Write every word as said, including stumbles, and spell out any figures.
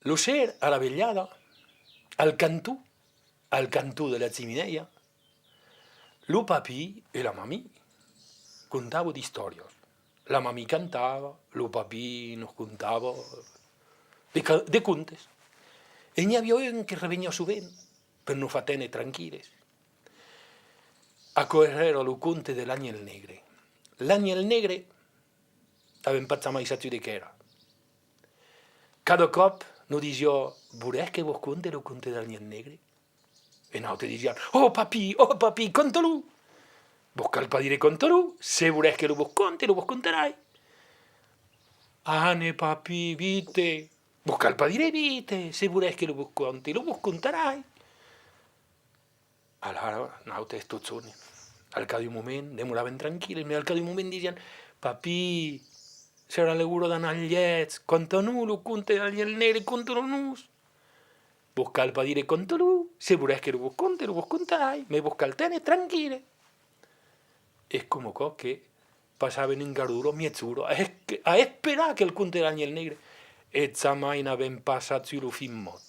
Lo ser, a la velhada, al canton, al canton de la chiminèia, lo papí e la mamí contavan d'istòrias. La mamí cantava, lo papí nos contava de ca-, de contes. E n'i aviá un que reveniá sovent per nos far téner tranquilles. Aquò èra lo conte de l'anhèl negre. L'anhèl negre, avèm pas jamai sabut de qu'èra. Cada còp nos disiá: «Volètz que vos conte lo conte de l'anhèl negre?» E nautres disiam: «Oh, papí, oh, papí, conta-lo!» «Vos cal pas dire conta-lo, se volètz que lo vos conte, lo vos contarai.» «Ane, papí, vite!» «Vos cal pas dire vite, se volètz que lo vos conte, lo vos contarai.» Alara, nautres totjorn, al cap d'un moment, demoràvem tranquilles, mès al cap d'un moment disiam: «Papí, serà l'ora d'anar al lièch, conta-nos lo conte de l'anhèl negre, conta-lo-nos.» «Vos cal pas dire conta-lo, se volètz que lo vos conte, lo vos contarai, mès vos cal téner tranquilles.» Es coma aquò que passàvem un quart d'ora, mièja ora, a es-, a esperar aquel conte de l'anhèl negre, e jamai n'avèm pas sabut lo fin mot.